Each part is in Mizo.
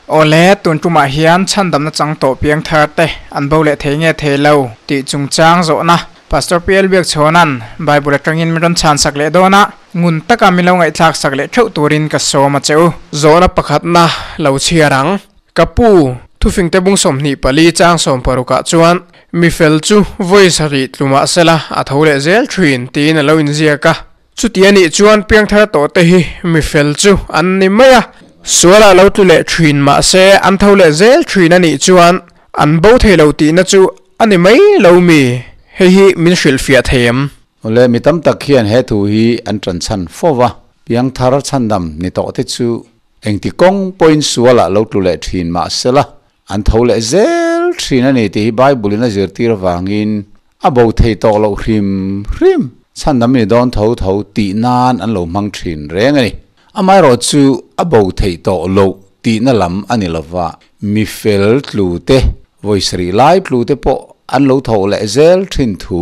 Awle, tun tumah hian chhandamna chang tawh piang thar te an bo leh thei nge thei lo tih chungchang zawhna Pastor PL Biakchhawna'n Bible atangin min rawn chhan sak leh dawn a, ngun taka min lo ngaihthlak sak leh theuh turin ka sawm a che u. Zawhna pakhatna lo chhiar ang. Ka pu, thufingte bung 24 chang 60 ah chuan mi fel chu vawi sarih tlu mah sela a tho leh zel thin tiin a lo inziak a. Chuti a nih chuan piangthar tawh te hi mi fel chu an ni mai a, sualah lo tlu leh thin mah se an tho leh zel thin a nih chuan an bo thei lo tihna chu a ni mai lo mi? Hei hi min hrilhfiah thei em? Awle, mi tam tak hian he thu hi an tan chhan fo va, piangthar chhandam ni tawh te chu engti kawng pawhin sualah lo tlu leh thin mah sela an tho leh zel thin a ni tih hi Bible in a zirtir avangin A bo thei tawh loh hrim hrim. Chhandam ni dawn tho tho tih nan an lo hmang thin reng a ni. Amaherawh chu a bo theih tawh loh tihna lam a ni lova, mi fel tlu te, vawi sarih lai tlu te pawh an lo tho leh zel thin thu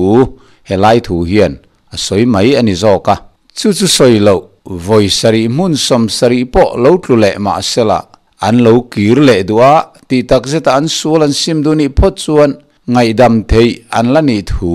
he lai thu hian a sawi mai a ni zawk a. Chu chu sawi loh, vawi sarih hmun 70 pawh lo tlu leh mahsela an lo kir leh duh a, tih takzeta an sual an sim duh nih phawt chuan Ngaihdam theih an la nih thu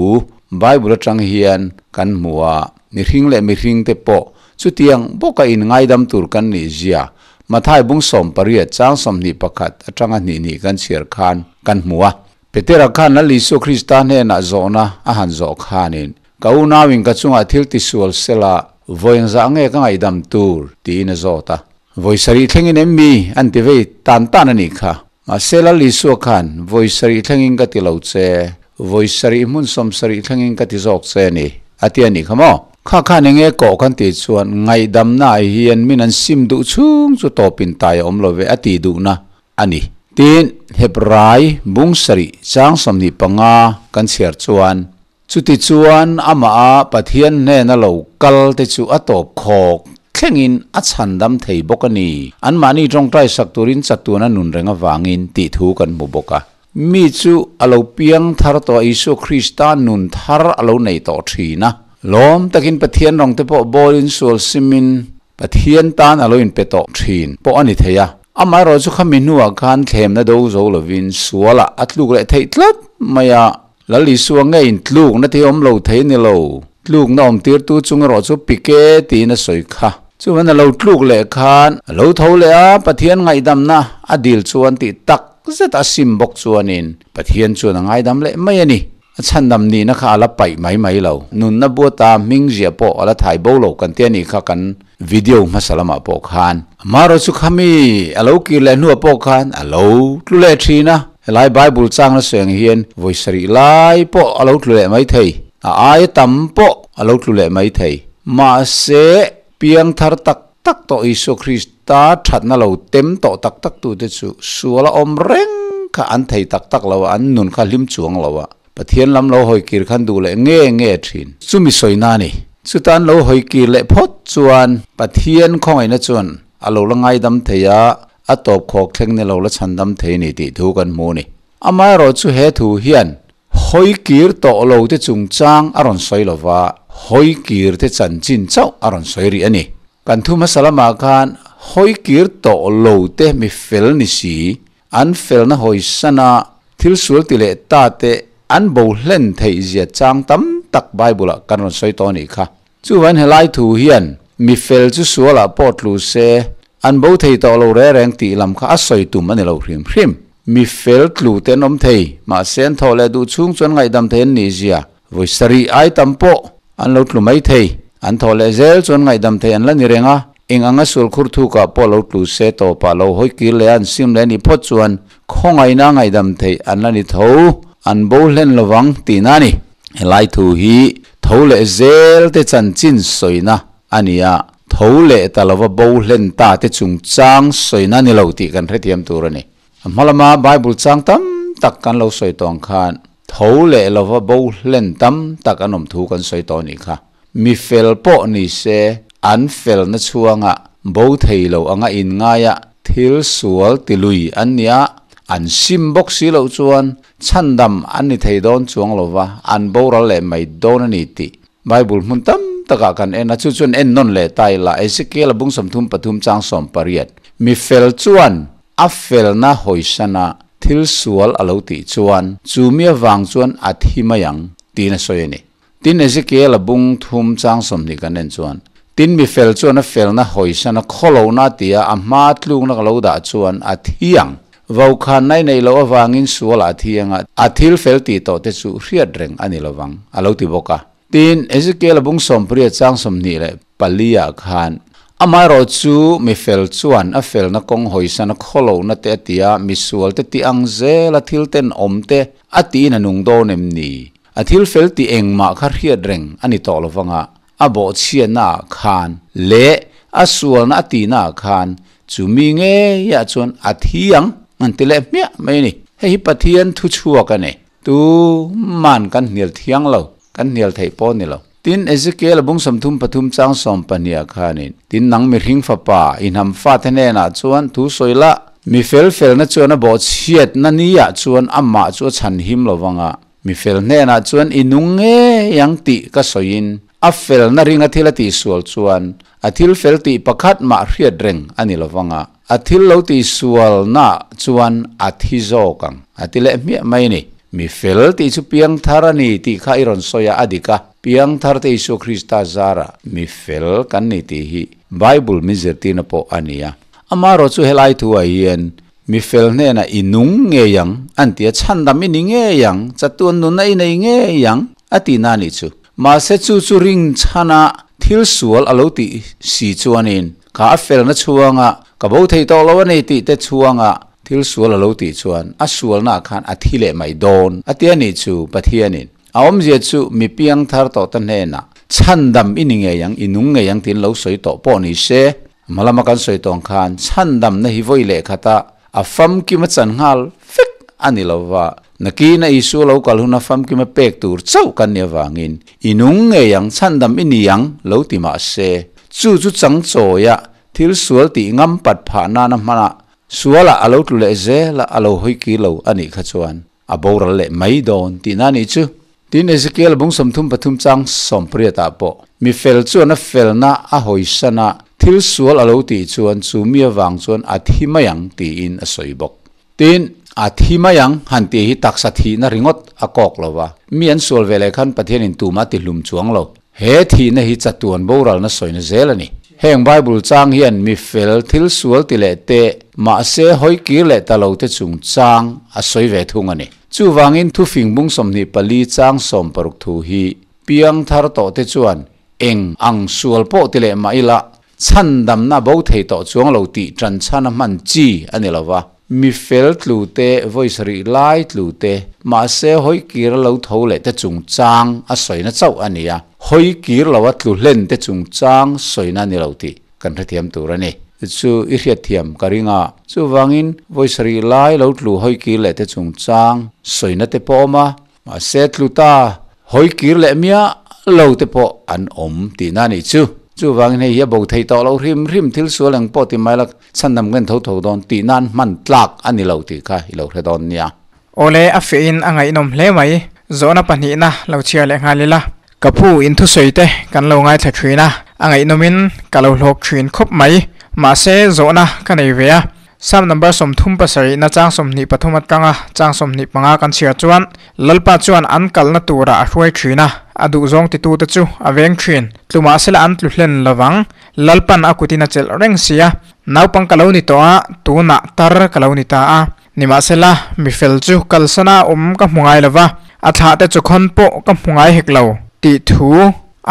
Bible atang hian kan hmu a, mihring leh mihringte pawh chutiang bawka inngaidam tur kan nih zia Mathai bung 18 chang 21 atanga hnih hnih kan chhiar khan kan hmu a. Petera khan Lal Isua Krista hnenah zawhna a han zawh khanin, Ka unauin ka chungah thil tisual sela, vawi engzah nge ka ngaihdam tur? tiin a zawt a. Vawi sarih thlengin em mi? an ti vei tan tan a nih kha. Mahse Lal Isua khan, Vawi sarih thlengin ka ti lo che, vawi sarih hmun 70 thlengin ka ti zawk che a ni, a ti a nih kha maw? Kha khan eng nge kawh kan tih chuan ngaihdamna ah hian min an sim duh chhung chu tawpin tai a awm lo ve a tih duhna a ni. Tin, Hebrai bung sarih chang 25 kan chhiar chuan, Chutichuan amah a Pathian hnena lo kal te chu a tawp khawk thlengin a chhandam thei bawk a ni. Anmahni tawngtai sak turin chatuan a nun reng avangin tih thu kan hmu bawk a. Mi chu a lo piang thar tawh a, Isua Krista nun thar a lo nei tawh thin a. Lawm takin Pathian rawng te pawh bawlin sual simin Pathian tan a lo inpe tawh thin pawh a ni thei a. Amaherawhchu khami hnuah khan thlemna do zo lovin sualah a tluk leh theih tlat mai a. Lal Isua nge in tlukna te hi awm lo thei ni lo, tlukna awm tirtu chung erawh chu pike tiin a sawi kha. Chuan a lo tluk leh khan a lo tho leh a, Pathian ngaihdamna a dil chuan tih tak zet a sim bawk chuanin Pathian chuan a ngaidam leh mai a ni. A chhandam nihna kha a la paih mai mai lo. Nunna buata hming ziah pawh a la thai bo lo kan ti a nih kha kan video hmasa lamah pawh khan. Amaherawhchu chu khami a lo kir leh hnuah pawh khan a lo tlu leh thin a. Helai Bible chang la sawi ang hian vawi sarih lai pawh a lo tlu leh mai thei, a aia tam pawh a lo tlu leh mai thei. Mahse, piang thar tak tak tawh Isua Krista thatna lo tem tawh tak tak tute chu sual a awm reng kha an thei tak tak lo a, an nun kha hlim chuang lo a. Pathian lam lo hawi kir khan duh leh nge nge thin. Chumi sawina a ni. Chuta an lo hawi kir leh phawt chuan Pathian khawngaihna chuan a lo la ngaidam thei a, a tawp khawk thleng ni lo la chhandam thei ni tih thu kan hmu a ni. Amaherawh chu he thu hian hawi kir tawh lo te chungchang a rawn sawi lo va, hawi kir te chanchin chauh a rawn sawi rih a ni. Kan thu hmasa lamah khan hawi kir tawh lo te mi fel ni si, an felna hawi sana thil sual ti leh ta te an bo hlen theih zia chang tam tak Bible-ah kan rawn sawi tawh a nih kha. Chuvain helai thu hian mi fel chu sualah pawh tlu se, an bo thei tawh lo re reng tih lam kha a sawi tum a ni lo hrim hrim. Mi fel tlu te an awm thei, mahse an thawh leh duh chhung chuan ngaihdam thei an nih zia. Vawi sarih ai tam pawh an lo tlu mai thei, an thawh leh zel chuan ngaihdam thei an la ni reng a, eng anga sual khur thukah pawh lo tlu se tawpah lo hawi kir leh a an sim leh a nih phawt chuan khawngaihna ngaihdam theih an la ni tho, an bo hlen lovang tihna a ni. Helai thu hi tho leh zel te chanchin sawina a ni a, tho leh ta lova bo hlen ta te chungchang sawina ni lo tih kan hrethiam tur a ni. A hma lama Bible chang tam tak kan lo sawi tawh ang khan tho leh lova bo hlen tam tak an awm thu kan sawi tawh a nih kha. Mi fel pawh ni se an felna chhuanga bo thei lo anga inngaia thil sual tilui an ni a, an sim bawk si loh chuan Chhandam an ni thei dawn chuang lo va, an boral leh mai dawn a ni tih Bible hmun tam takah kan en a, chu chuan en nawn leh ta ila, Ezekiel-a bung 33 chang 18, Mi fel chuan a felna hawisana thil sual a lo tih chuan chu mi avang chuan a thi mai ang tiin a sawi a ni. Tin, Ezekiel-a bung thum chang 20 kan en chuan, Tin, mi fel chuan a felna hawisana khawlohna tia a hma tlukna ka lo dah chuan a thi ang. Vokhanna i neih loh avangin sualah a thi anga a thil fel tih tawh te chu hriat reng a ni lovang, a lo ti bawk a. Tin, Ezekiel-a bung 80 chang 24 ah khan, Amaherawh chu mi fel chuan a felna kawng hawisana khawlohna te a ti a, misual te tih ang zela thil tenawm te a tiin a nung dawn em ni? A thil fel tih engmah kha hriat reng a ni tawh lovang a, a bawhchhiatna ah khan leh a sualna a tihna ah khan chu mi ngeiah chuan a thi ang an ti leh hmiah mai a ni. Hei hi Pathian thu chhuak a ni. Tu man kan hnial thiang lo, kan hnial theih pawh a ni lo. Tin, Ezekiel a bung 33 chang 12 ah khanin, Tin, nang mihring fapa, i hnam fate hnenah chuan thu sawi la, mi fel felna chuan a bawhchhiatna niah chuan amah chu a chhan him lo vang a, Mi fel hnenah chuan i nung ngei ang tih ka sawiin a felna ringa thil a tihsual chuan a thil fel tih pakhat mah hriat reng a ni lovang a, a thil lo tihsualnaah chuan a thi zawk ang a ti leh hmiah mai a ni. Mi fel tih chu piangthar a ni tih kha i rawn sawi a, a dik a, piangthar te Isua Krista zarah mi fel kan ni tih hi Bible min zirtirna pawh a ni a. Amaherawhchu helai thuah hian Mi fel hnenah i nung ngei ang, an ti a, chhandam i ni ngei ang, chatuan nunna i nei ngei ang, a ti na nih chu. Mahse chu chu ring chhana thil sual a lo tih si chuanin, kha a felna chhuanga ka bo thei tawh lo a ni tih te chhuanga thil sual a lo tih chuan a sualnaah khan a thi leh mai dawn, a ti a nih chu Pathianin. A awmzia chu mi piangthar tawh ta hnenah chhandam i ni ngei ang, i nung ngei ang tiin lo sawi tawh pawh ni se, Hma lama kan sawi tawng khan chhandamna hi vawi leh khata a famkima chan nghal vek a ni lo va, nakina Isua lo kal huna famkima pek tur chauh kan nih avangin i nung ngei ang, chhandam i ni ang lo ti mah se, chu chu changchawia thil sual tih ngam pat phah nana hmanah sualah a lo tlu leh zel a, a lo hawi kir lo a nih kha chuan a boral leh mai dawn tihna a nih chu. Tin, Ezekiel bung 33 chang 18 ah pawh, Mi fel chuan a felna a hawisan a, thil sual a lo tih chuan chu mi avang chuan a thi mai ang tiin a sawi bawk. Tin, a thi mai ang han tih hi taksa thihna ringawt a kawk lo va, mi an sual ve leh khan Pathianin tumah a tihlum chuang lo. He thihna hi chatuan boralna sawina zel a ni. Heng Bible chang hian mi fel thil sual ti leh te, mahse hawi kir leh ta lo te chung chang a sawi ve thung a ni. Chuvangin thufing bung 24 chang 60 thu hi piangthar tawh te chuan eng ang sual pawh ti leh mah ila chhandamna bo thei tawh chuang lo tih tan chhan a hman chi a ni lo va. Mi fel tlu te, vawi sarih lai tlu te, mahse hawi kir lo tho leh te chungchang a sawina chauh a ni a, hawi kir lo a tlu hlen te chungchang sawina a ni lo tih kan hrethiam tur a ni. Chu i hriatthiam ka ring a, chuvangin vawi sarih lai lo tlu hawi kir leh te chungchang sawina te pawh awm a, Mahse tlu ta hawi kir leh miah lo te pawh an awm tihna a nih chu. Chuvangin hei hi a bo thei tawh lo hrim hrim thil sual eng pawh ti mai la chhandam kan tho tho dawn tih nan hman tlak a ni lo tih kha i lo hre dawn nia. Awle a feh in a ngaihnawm hle mai. Zawhna pahnihna lo chhiar leh nghal ila. Ka pu in thusawi te kan lo ngaithla thin a, a ngaihnawm in ka lo hlawk thin khawp mai. Mahse zawhna ka nei ve a, Psalm number 37 na chang 23 atanga chang 25 kan chhiar chuan Lalpa chuan an kalna tura a hruai thin a, a duhzawng titu te chu a veng thin. Tlumah sela an tlu hlen lovang. Lalpan a kutin a chelh reng si a, naupang ka lo ni tawh a, tunah tar ka lo ni ta a. Nimahsela, mi fel chu kalsana awm ka hmu ngai lova, a thlah te chu khawn pawh ka hmu ngai hek lo tih thu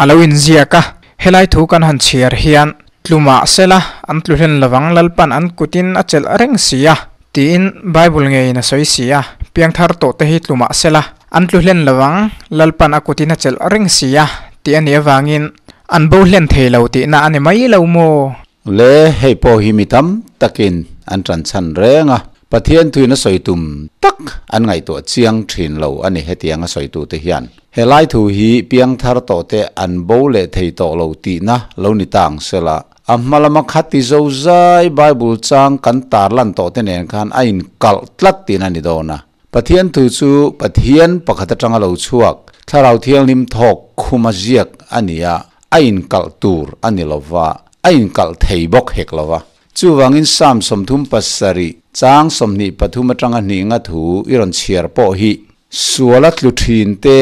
a lo inziak a. Helai thu kan han chhiar hian tlumah sela an tlu hlen lovang Lalpan an kutin a chelh reng si a tiin Bible ngeiin a sawi si a, piangthar tawh te hi tlumah sela an tlu hlen lovang Lalpan a kutin a chelh reng si a tih a nih avangin an bo hlen thei lo tihna a ni mai lo maw? Le hei pawh hi mi tam takin an tan chhan reng a, Pathian thuin a sawi tum tak an ngaihtuah chiang thin lo a ni hetiang a sawitute hian. He lai thu hi piangthar tawh te an bo leh thei tawh lo tihna lo ni ta ang sela, a hma lama khati zo zai Bible chang kan tarlan tawh te nen khan a inkalh tlat tihna a ni dawn a. Pathian thu chu Pathian pakhat atanga lo chhuak, Thlarau Thianghlim thawk khuma ziak a ni a, a inkalh tur a ni lova, a inkalh thei bawk hek lova. Chuvangin Psalm 37 chang 23 atanga hnih nga thu i rawn chhiar pawh hi suala tlu thin te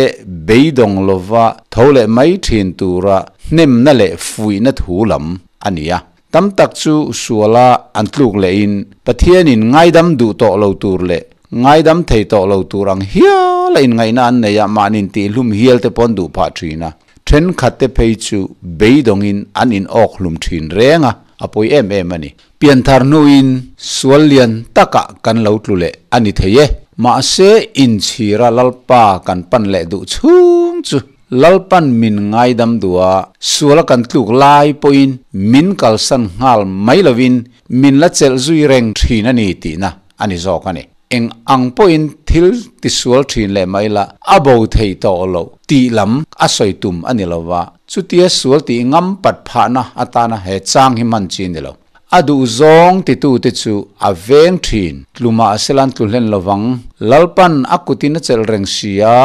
beidawng lova tho leh mai thin tura hnemna leh fuihna thu lam a ni a. Tam tak chu suala an tluk lehin Pathianin ngaidam duh tawh lo tur leh ngaidam thei tawh lo tur ang hiala inngaihna an nei a, mahni intihhlum hial te pawh an duh phah thin a. Thenkhat te phei chu beidawngin an in awk hlum thin reng a, a pawi em em a ni. Pianthar hnuin sual lian takah kan lo tlu leh a ni thei e. Mahse inchhira Lalpa kan pan leh duh chhung chu Lalpan min ngaidam duh a, suala kan tluk lai pawhin min kalsan nghal mai lovin min la chelh zui reng thin a ni tihna a ni zawk a ni. Eng ang pawhin thil tisual thin leh mai la, a bo thei tawh lo tih lam a sawi tum a ni lo va, chutia sual tih ngam pat phahna atana he chang hi hman chi a ni lo. A duh zawng titute chu a veng thin, tlumah selan tlu hlen lovang, Lalpan a kutin a chelh reng si a,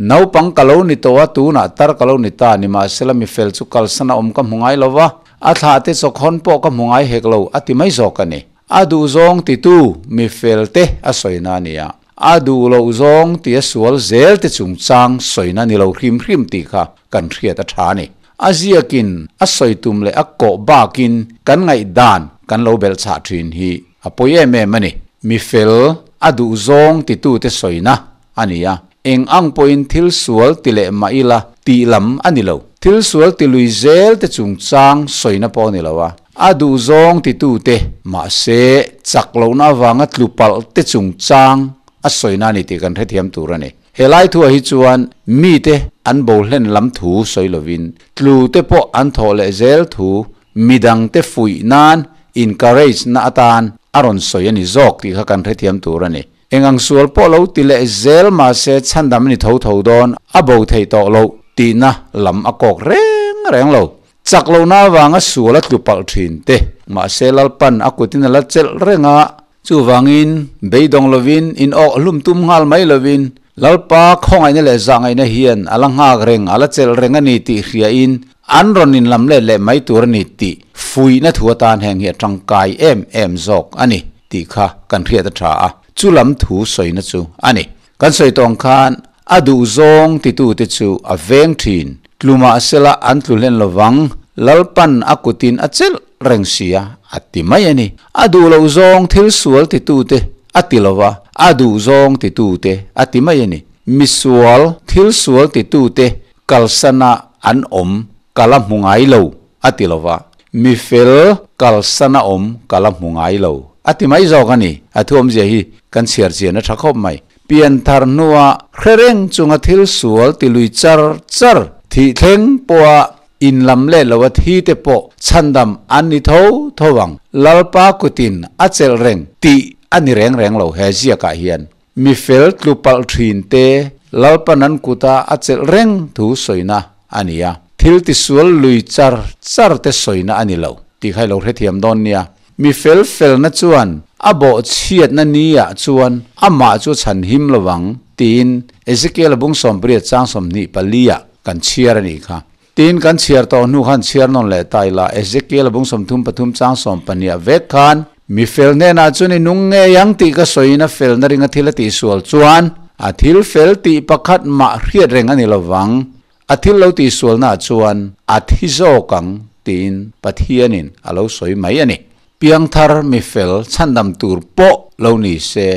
naupang ka lo ni tawh a, tunah tar ka lo ni ta, nimahsela mifel chu kalsan a awm ka hmu ngai lo va, a thlahte chawkhawn pawh ka hmu ngai hek lo, a ti mai zawk a ni. A duh zawng titu mi fel te a sawina a ni a, a duh loh zawng tia sual zel te chungchang sawina ni lo hrim hrim tih kha kan hriat a tha a ni. A ziakin a sawi tum leh a kawh bakin kan ngaihdan kan lo belh chhah thin hi a pawi em em a ni. Mi fel a duh zawng titu te sawina a ni a, eng ang pawhin thil sual ti leh mah ila tih lam a ni lo. Thil sual ti lui zel te chungchang sawina pawh a ni lo a, a duhzawng titute, mahse chak lohna avanga tlu palh te chungchang a sawina a ni tih kan hrethiam tur a ni. He lai thuah hi chuan mite an bo hlen lam thu sawi lovin tlu te pawh an thawh leh zel thu midangte fuih nan encourage na atan a rawn sawi a ni zawk tih kha kan hrethiam tur a ni. Eng ang sual pawh lo ti leh zel mahse chhandam a ni tho tho dawn, a bo thei tawh loh tihna lam a kawk reng reng lo. Chak lohna avanga sual a tlu palh thin te, mahse Lalpan a kutin a la chelh reng a, chuvangin beidawng lovin in awk hlum tum nghal mai lovin Lalpa khawngaihna leh zahngaihna hian a la nghak reng, a la chelh reng a ni tih hriain an rawn inlam let leh mai tur a ni tih fuihna thu atan heng hi a tangkai em em zawk a ni tih kha kan hriat a tha a, chu lam thu sawina chu a ni. Kan sawi tawng khan a duh zawng titute chu a veng thin, tlumah sela an tlu hlen lovang, Lalpan a kutin a chelh reng si a, a ti mai a ni. A duh loh zawng thil sual titute a ti lova, a duh zawng titute a ti mai a ni. Misual thil sual titute Kalsana an awm ka la hmu ngai lo, a ti lo va. Mi fel kalsana awm ka la hmu ngai lo, a ti mai zawk a ni. A thu awmzia hi kan chhiar chian a tha khawp mai. Pianthar hnua hre reng chunga thil sual ti lui char char thih thleng pawha inlam leh lo a thi te pawh chhandam an ni tho tho ang. Lalpa kutin a chelh reng tih a ni reng reng lo he ziakah hian. Mi fel tlu palh thin te Lalpan an kuta a chelh reng thu sawina a ni a, thil tisual lui char char te sawina a ni lo tih kha i lo hrethiam dawn nia. Mi fel felna chuan a bawh chhiatna ni ah chuan amah chu chhan him lo vang tiin Ezekiel-a bung 80 chang 24 ah kan chhiar a nih kha. Tin, kan chhiar tawh hnu khan chhiar nawn leh ta ila, Ezekiel-a bung 33 chang 12 ah vek khan, Mi fel hnenah chuan i nung ngei ang tih ka sawiin a felna ringa thil a tihsual chuan a thil fel tih pakhat mah hriat reng a ni lovang, a thil lo tihsualnaah chuan a thi zawk ang tiin Pathianin a lo sawi mai a ni. Piangthar mi fel chhandam tur pawh lo ni se,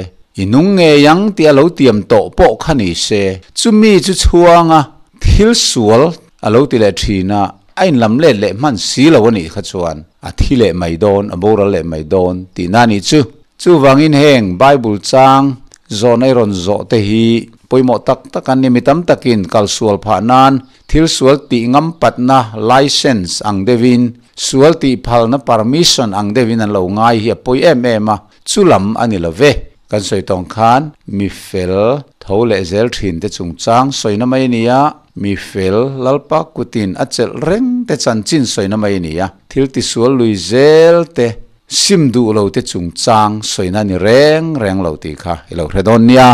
i nung ngei ang tih a lo tiam tawh pawh kha ni se, chumi chu chhuanga thil sual a lo ti leh thin a, a inlam let leh hman si lo a nih kha chuan a thi leh mai dawn, a boral leh mai dawn tihna a nih chu. Chuvangin heng Bible chang zawhna i rawn zawh te hi pawimawh tak tak an ni. Mi tam takin kalsual phah nan thil sual tih ngam patna license ang deuhin, sual tih phalna permission ang deuhin an lo ngai hi a pawi em em a, chu lam a ni lo ve. Kan sawi tawng khan mi fel tho leh zel thin te chungchang sawina mai a ni a, mi fel Lalpa kutin a chelh reng te chanchin sawina mai a ni a, thil tisual lui zel te sim duh lo te chungchang sawina a ni reng reng lo tih kha i lo hre dawn nia.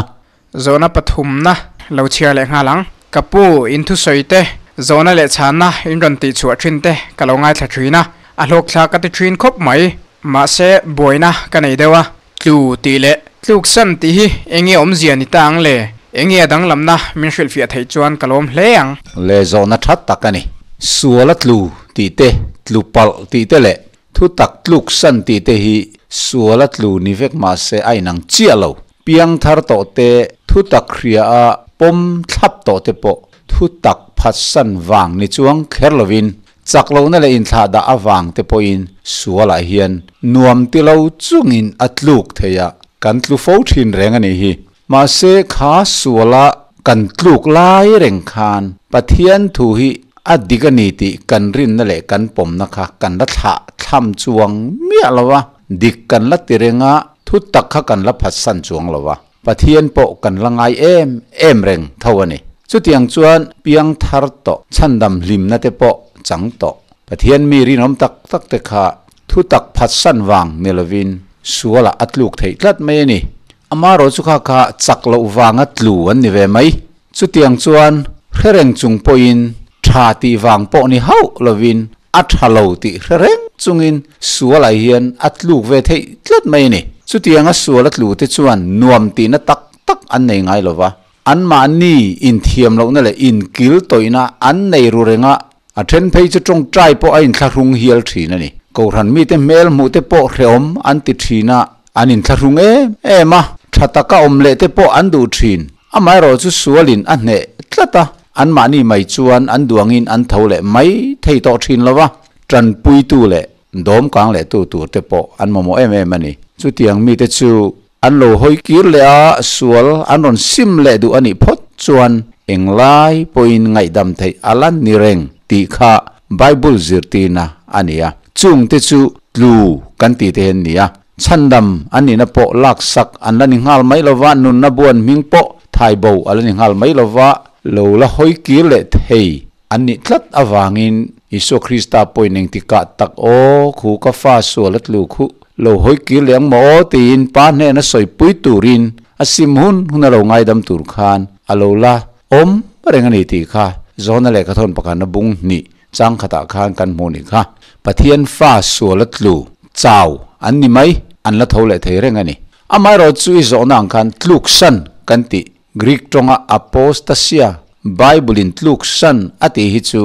Zawhna pathumna lo chhiar leh nghal ang. Ka pu, in thusawi te, zawhna leh chhanna in rawn tihchhuah thin te ka lo ngaithla thin a, a hlawkthlak ka ti thin khawp mai. Mahse buaina ka nei deuh a, tlu tih leh tluksan tih hi enge awmzia ni ta ang le? Enge a danglamna min hrilhfiah theih chuan ka lawm hle ang. Le zawhna that tak a ni. Sual a tlu tih te, tlu palh tih te leh thu tak tluksan tih te hi sual a tlu ni vek mahse a inang chiah lo. Piangthar tawh te, thu tak hria a pawm thlap tawh te pawh thu tak phatsan vang ni chuang kher lovin Chak lohna leh inthlahdah avang te pawhin sualah hian nuam ti lo chungin a tluk thei a, kan tlu fo thin reng a nih hi. Mahse kha suala kan tluk lai reng khan Pathian thu hi a dik a ni tih kan rinna leh kan pawmna kha kan la thlah thlam chuang miah lo a, dik kan la ti reng a, thu tak kha kan la phatsan chuang lo a. Pathian pawh kan la ngai em em reng tho a ni. Chutiang chuan piang thar tawh, chhandam hlimna te pawh chang tawh. Pathian mi rinawm tak tak te kha thu tak phatsan vang ni lovin sualah a tluk theih tlat mai a ni. Amarawh chu kha kha chak loh vanga tlu an ni ve mai. Chutiang chuan hre reng chung pawhin tha tih vang pawh ni hauh lovin a tha lo tih hre reng chungin sualah hian a tluk ve theih tlat mai a ni. Chutianga sual a tlu te chuan nuam tihna tak tak an nei ngai lova, anmahni inthiam lohna leh inkil tawihna an nei ru reng a, a then phei chu tawngtai pawh a inthlahrung hial thin a ni. Kohhran mite hmel hmuh te pawh hrehawm an ti thin a, an inthlahrung em em a, tha taka awm leh te pawh an duh thin. Amaherawh chu sualin a hneh tlat a, anmahni mai chuan an duangin an tho leh mai thei tawh thin lo va, tanpuitu leh dawmkang leh tu tur te pawh an mamawh em em a ni. Chutiang mite chu an lo hawi kir leh a, sual an rawn sim leh duh a nih phawt chuan englai pawhin ngaihdam theih a la ni reng tih kha Bible zirtirna a ni a. Chungte chu tlu kan tih te hi an ni a. Chhandam an nihna pawh laksak an la ni nghal mai lova, nunna buan hming pawh thai bo a la ni nghal mai lova, lo la hawi kir leh thei an nih tlat avangin Isua Krista pawhin engtikah tak aw khu ka fa sual a tlu khu lo hawi kir leh ang maw aw tiin Pa hnena sawipui turin a sim hun hun a lo ngaidam tur khan a lo la awm reng a ni tih kha Johana lehkhathawn pakhatna bung hnih Chang khatah khan kan hmuh nih kha. Pathian fa sual a tlu, chau, an ni mai, an la tho leh thei reng a ni. Amaherawh chu i zawhna ang khan tluksan kan tih, Greek tawnga apostasia, Bible in tluksan a tih hi chu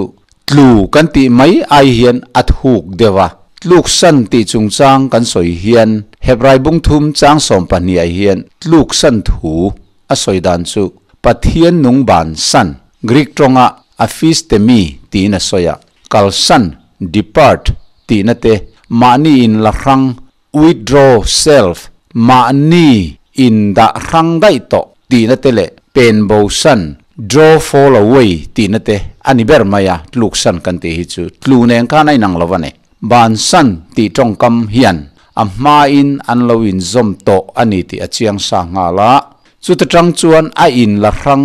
tlu kan tih mai ai hian a thuk deuh a. Tluksan tih chungchang kan sawi hian Hebrai bung thum chang 12 ah hian tluksan thu a sawi dan chu Pathian nung ban san, Greek tawnga aphistemi tiin a sawi a, kalsan, depart, tihna te, mahni in la hrang, withdraw self, mahni in dah hrang daih tawh tihna te leh pen bo san, draw fall away, tihna te a ni ber mai a, tluksan kan tih hi chu tlu nen khan a inang lo a ni. Bansan tih tawngkam hian a hmain an lo inzawm tawh a ni tih a chiang sa nghal a, chuta tang chuan a in la hrang,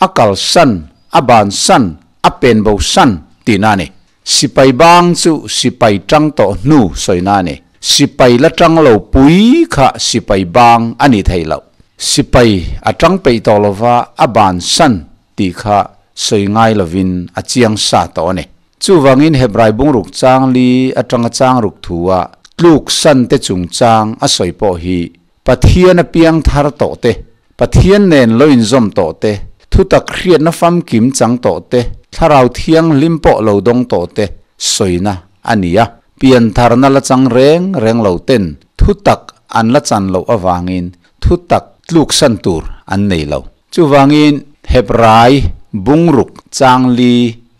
a kalsan, a bansan, a pen bo san tihna a ni. Sipai bang chu sipai tang tawh hnu sawina a ni. Sipai la tang lo pui kha sipai bang a ni thei lo. Sipai a tang peih tawh lova a bansan tih kha sawi ngai lovin a chiang sa tawh a ni. Chuvangin Hebrai bungruk chang li atanga chang ruk thua tluk san te chungchang a sawi pawh hi Pathian a piang thar tawh te, Pathian nen lo inzawm tawh te, thutak hriatna famkim chang tawh te, thlarau thianghlim pawh lo dawng tawh te sawina a ni a. Piantharna la chang reng reng lo ten thutak an la chan loh avangin thutak tluk san tur an nei lo. Chuvangin Hebrai bungruk chang li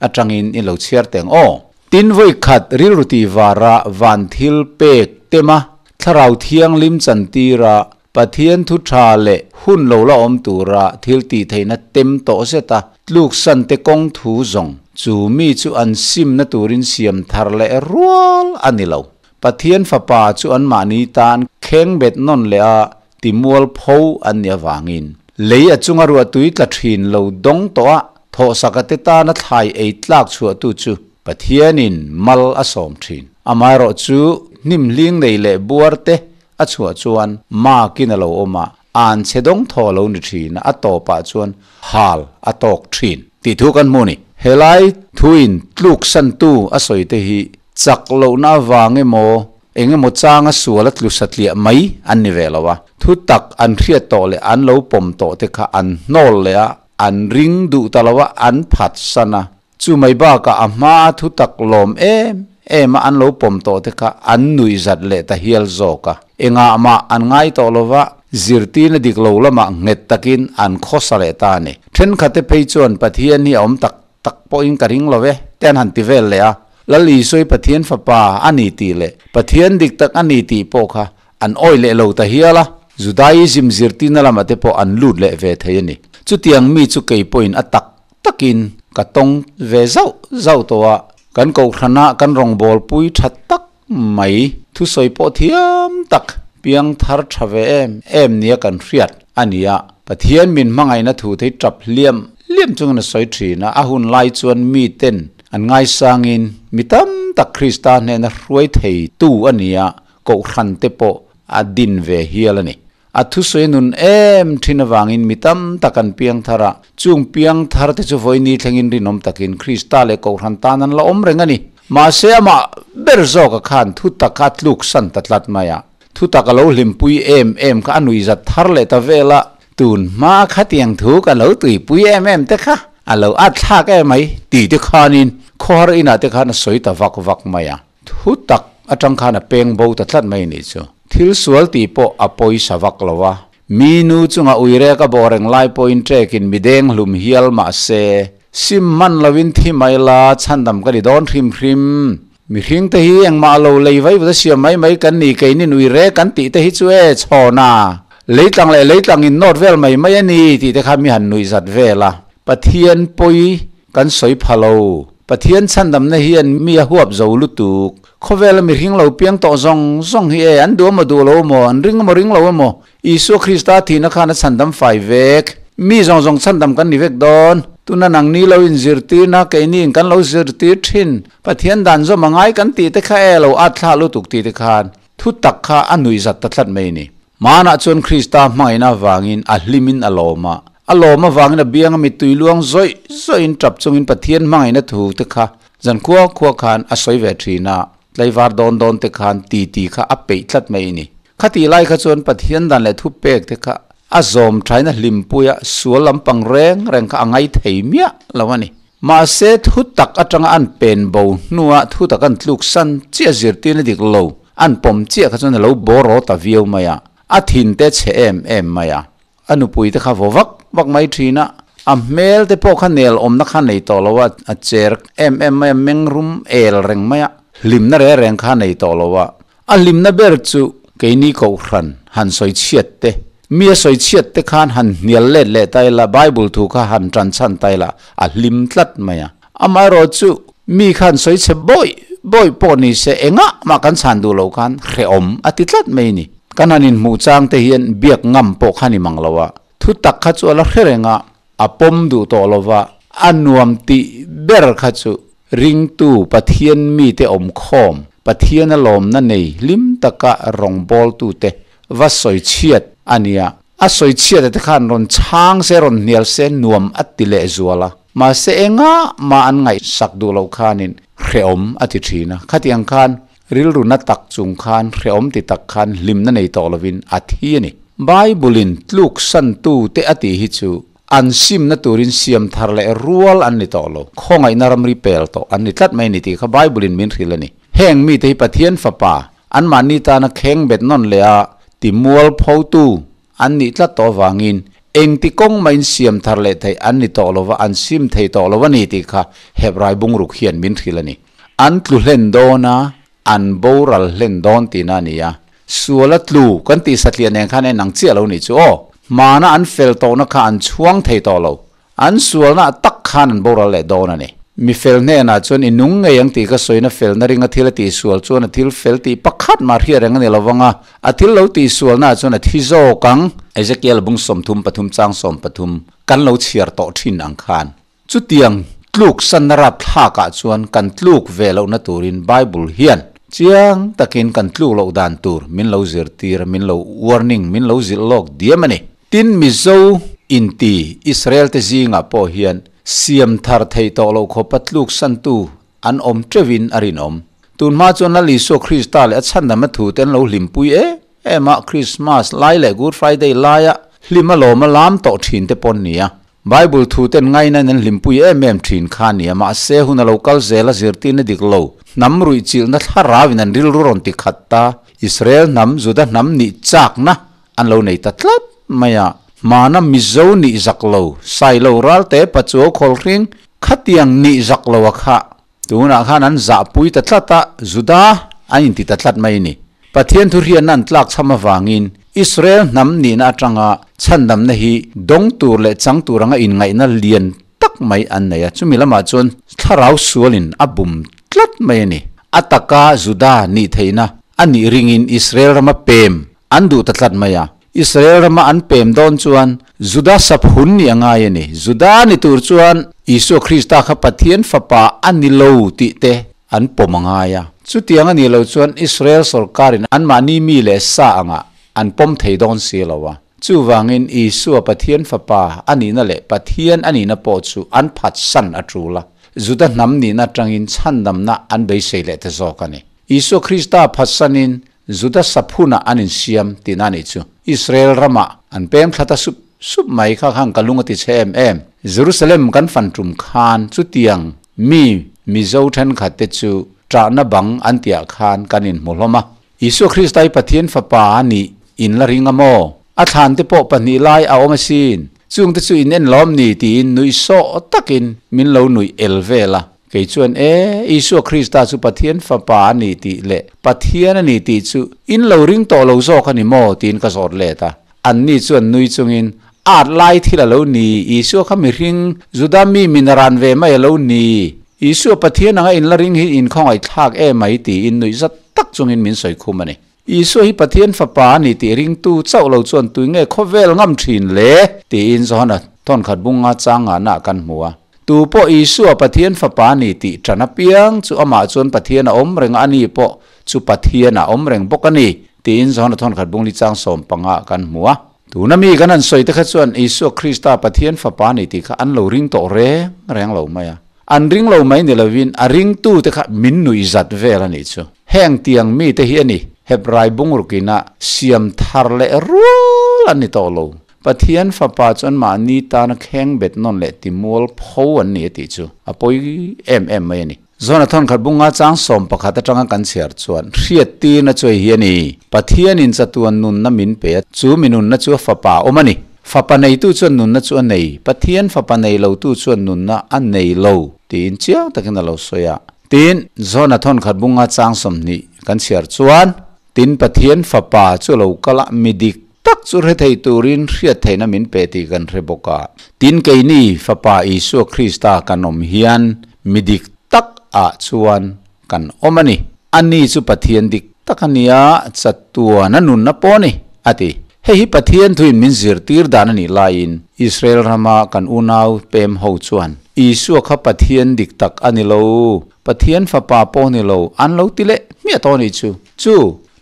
atangin i lo chhiar teng aw. Tin vawi khat rilru tih vara van thil pek tema thlarau thianghlim chantira Pathian thu tha leh hun lo la awm tura thil tih theihna tem tawh zeta tluk san te kawng thu zawng chu mi chu an simna turin siam thar leh rual a ni lo. Pathian fapa chu anmahni tan kheng bet nawn leh a timual pho an nih avangin lei a chunga ruah tui tla thin lo dawng tawh a, thawhsaka te tana thlai ei tlak chhuahtu chu Pathianin mal a sawm thin. Amaherawh chu hnim hling nei leh buar te a chhuah chuan makin a lo awm a, an chhe dawng thaw lo ni thin a, a tawpah chuan hal a tawk thin tih thu kan hmu a ni. Helai thuin tluksantu a sawi te hi chak lohna avang emaw, Engemaw changa suala tlu satliah mai an ni ve lo a, thutak an hriat tawh leh an lo pawm tawh te kha an hnawl leh a, an ring duh ta lo a, an phatsan a. Chu mai bakah a hmaa thutak lawm em em a an lo pawm tawh te kha an nuihzat leh ta hial zawk a. Engah mah an ngai tawh lo va, zirtirna dik lo lamah nghet takin an khawsa leh ta a ni. Thenkhatte phei chuan Pathian hi a awm tak tak pawhin ka ring lo e, te an han ti vel leh a. Lal Isua hi Pathian fapa a ni tih leh Pathian dik tak a ni tih pawh kha an awih leh lo ta hial a. Judaism zirtirna lamah te pawh an lut leh ve thei a ni. Chutiang mi chu kei pawhin a tak takin ka tawng ve zauh zauh tawh a, kan kohhranah kan rawngbawlpui tha tak mai, thusawi pawh thiam tak, piangthar tha ve em em nia kan hriat a ni a. Pathian min hmangaihna thu thei tap hliam hliam chungin a sawi thin a, a hun lai chuan miten an ngaisangin mi tam tak Krista hnena hruai thei tu a ni a, kohhran te pawh a din ve hial a ni. A thusawi nun em thin avangin mi tam tak an piang thar a, chung piang thar te chu vawiini thlengin rinawm takin Krista leh Kohhran tan an la awm reng a ni. Mahse amah ber zawka khan thutak kha a tluksan ta tlat mai a, thutak a lo hlimpui em em kha a nuihzat thar leh ta vel a, tun hma khatiang thu ka lo tuipui em em te kha a lo at thlak em mai ti te khanin khawhar inah te khan a sawi ta vak vak mai a. Thu tak atang khan a peng bo ta tlat mai nih chu. Thil sual tih pawh a pawisa vak lo a. Mi nu chunga uirek a bawh reng lai pawhin trekin mi deng hlum hial mah se, sim hman loin thi mai la chhandam ka ni dawn hrim hrim. Mihring te hi engmah lo lei vai vut a siam mai mai kan ni keinin uirek kan tih te hi chu e chhawna leitlang leh leitlang in nawt vel mai mai a ni tih te kha mi han nuihzat vel a. Pathian pawi kan sawi pha lo. Pathian chhandamna hian mi a huap zo lutuk. Khawvela mihring lo piang tawh zawng zawng hi e, an duh emaw duh lo emaw, an ring emaw ring lo emaw, Isua Krista thihna khan a chhandam fai vek. Mi zawng zawng chhandam kan ni vek dawn. Tuna nangni lo inzirtirna, keiniin kan lo zirtir thin. Pathian dan zawm a ngai kan tih te kha e, lo at thlah lutuk tih te khan thu tak kha a nuihzat ta tlat mai a ni. Hmanah chuan Krista hmangaihna avangin a hlimin a lawm a. A lawm avangin a bianga mittui luang zawih zawihin tap chungin Pathian hmangaihna thu te kha zan khua khua khan a sawi ve thin a, tlaivar dawn dawn te khan titi kha a peih tlat mai a ni. Khatih lai kha chuan Pathian dan leh thupek te kha a zawm thain a hlimpuia sual lampang reng reng kha a ngai thei miah lo a ni. Mahse thu tak atanga an pen bo hnua thu tak an tluk san chiah zirtirna dik lo an pawm chiah kha chuan a lo bawraw ta viau mai a, a thin te chhe em em mai a. A nupui te kha vaw vak vak mai thin a, a hmel te pawh kha nel awmna kha nei tawh lo a, a cher em em mai a, meng rum el reng mai a, hlimna reng reng kha nei tawh lo a. A hlimna ber chu keini kohhran han sawi chhiat te, mi a sawi chhiat te khan han hnial let leh ta ila, Bible thu kha han tan chhan ta ila, a hlim tlat mai a. Amaherawh chu mi khan sawi chhe bawih bawih pawh ni se engah mah kan chhan duh loh khan hrehawm a ti tlat mai a ni. Kan han inhmuh chang te hian biak ngam pawh kha ni mang lo a, thu tak kha chu a la hre reng a, a pawm duh tawh lo va, a nuam tih ber kha chu ringtu Pathian mite awm khawm, Pathian a lawmna nei hlim taka rawngbawltute va sawi chhiat a nia. A sawi chhiat te khan rawn chhang se, rawn hnial se nuam a ti leh zual a. Mahse engah mah an ngaihsak duh loh khanin hrehawm a ti thin a. Khatiang khan rilru na tak chung khan hrehawm ti tak khan hlimna nei tawh lovin a thi a ni. Bible-in tluksantu te a tih hi chu an simna turin siam thar leh rual an ni tawh lo. Khawngaihna ramri pel tawh an ni tlat mai a ni tih kha Bible-in min hrilh a ni. Heng mite hi Pathian Fapa Anmahni tana kheng bet nawn leh a ti mual photu an nih tlat tawh avangin engti kawng mahin siam thar leh theih an ni tawh lova, an sim thei tawh lo a ni tih kha Hebrai bungruk hian min hrilh a ni. An tlu hlen dawn a, an boral hlen dawn tihna a ni a. Sual a tlu kan tih satliah nen khan en ang chiah lo nih chu aw. Hmana an fel tawhna kha an chhuang thei tawh lo. An sualna tak khan an boral leh dawn a ni. Mi fel hnenah chuan i nung ngei ang tih ka sawina felna ringa thil a tihsual chuan a thil fel tih pakhat mah hriat reng a ni lovang a, a thil lo tihsualnaah chuan a thi zawk ang. Ezekiel bung 33 chang 13 kan lo chhiar tawh thin ang khan. Chutiang tluk sanna rapthlakah chuan kan tluk ve lohna turin Bible hian chiang takin kan tluk loh dan tur min lo zirtir, min lo warning, min lo zilh lawk diam a ni. Tin, Mizo inti Israel te zingah pawh hian siam thar theih tawh loh khawpa tluksantu an awm teuhin a rinawm. Tun hma chuan Lal Isua Krista leh a chhandamna thu te an lo hlimpui em em a, Krismas lai leh Good Friday laia hlim a lawm a lam tawh thin te pawh an ni a. Bible thu ten ngainain an hlimpui em em thin kha a ni a, mahse hun a lo kal zel a zirtirna dik lo, hnam ruihchilhna thlarauin an rilru rawn ti khat ta, Israel hnam, Juda hnam nih chakna an lo nei ta tlat mai a, hmana Mizo nih zak lo, Sailo ralte Pachuau khawlhring khatiang nih zak lo a kha Tunah khan an zahpui ta tlat a, Juda an inti ta tlat mai a ni. Pathian thuhriatna an tlak chham avangin Israel hnam nihna atanga chhandamna hi dawng tur leh chang tur anga inngaihna lian tak mai an nei a, chumi lamah chuan thlarau sualin a bum tlat mai a ni. A taka Juda nih theihna a nih ringin Israel rama pem an duh ta tlat mai a. Israel rama an pem dawn chuan Juda saphun nih a ngai a ni. Juda ni tur chuan Isua Krista kha Pathian Fapa a ni lo tih te an pawm a ngai a. Chutiang a nih loh chuan Israel sawrkarin anmahni mi leh sa angah an pawm thei dawn si lo a. Chuvangin Isua Pathian Fapa a nihna leh Pathian a nihna pawh chu an phatsan a tul a. Juda hnam nihna atangin chhandamna an beisei leh ta zawk a ni. Isua Krista phatsanin Juda saphunah an insiam tihna a nih chu. Israel ramah an pem thla ta sup sup mai kha khan ka lung a ti chhe em em. Jerusalem kan fan tum khan chutiang mi Mizo thenkhat te chu ṭahna bang an tihah khan kan inhmu hlawm a. Isua Krista hi Pathian Fapa a nih in la ring a maw? A thlan te pawh pahnih lai a awm asin. Chung te chu in en lawm ni tiin nuih sawh takin min lo nuih el vel a. Kei chuan, E, Isua Krista chu Pathian Fapa a ni tih leh Pathian a ni tih chu in lo ring tawh lo zawk a ni maw? tiin ka zawt let a. Anni chuan nui chungin, At lai thil a lo ni, Isua kha mihring, Juda mi min a ran ve mai a lo ni. Isua Pathian anga in la ring hi in khawngaihthlak em mai tiin nuih zat tak chungin min sawi khum a ni. Isua hi Pathian Fapa a ni tih ringtu chauh lo chuan tui nge khawvel ngam thin le? tiin Johana thawnkhat bunga chang ngahna kan hmu a. Tu pawh Isua Pathian Fapa a ni tih tan apiang chu amah chuan Pathian a awm reng a, ani pawh chu Pathian a awm reng bawk a ni tiin Johana thawnkhat bungli chang 15 kan hmu a. Tuna mi kan han sawi te kha chuan Isua Krista Pathian Fapa a ni tih kha an lo ring tawh reng reng lo mai a. An ring lo mai ni lovin a ringtute kha min nuih zat vel a nih chu. Heng tiang mite hi a ni, Hebrai bungrukina siam thar leh rual an ni tawh lo. Pathian Fapa chu anmahni tana kheng bet nawn leh timual pho an ni a tih chu a pawi em em mai a ni. Zona thawnkhat bunga chang 11 atanga kan chhiar chuan hriattirna chu hei hi a ni, Pathianin chatuan nunna min pe a, chu mi nunna chu a Fapa awm a ni. Fapa neitu chuan nunna chu a nei, Pathian Fapa nei lotu chuan nunna a nei lo, tiin chiang takin a lo sawi a. Tin, Jona thawnkhat bunga chang 20 kan chhiar chuan, Tin, Pathian Fapa chu lo kal a, mi dik tak chu hre thei turin hriat theihna min pe tih kan hre bawk a. Tin, keini Fapa Isua Krista kan awm hian mi dik tak ah chuan kan awm a ni. Ani chu Pathian dik tak a nia, chatuan a nunna pawh a ni, a ti. Hei hi Pathian thuin min zirtir dan a nih laiin Israel rama kan unau pem ho chuan Isua kha Pathian dik tak a ni lo, Pathian Fapa pawh a ni lo an lo ti leh hmiah tawh a nih chu. Chu,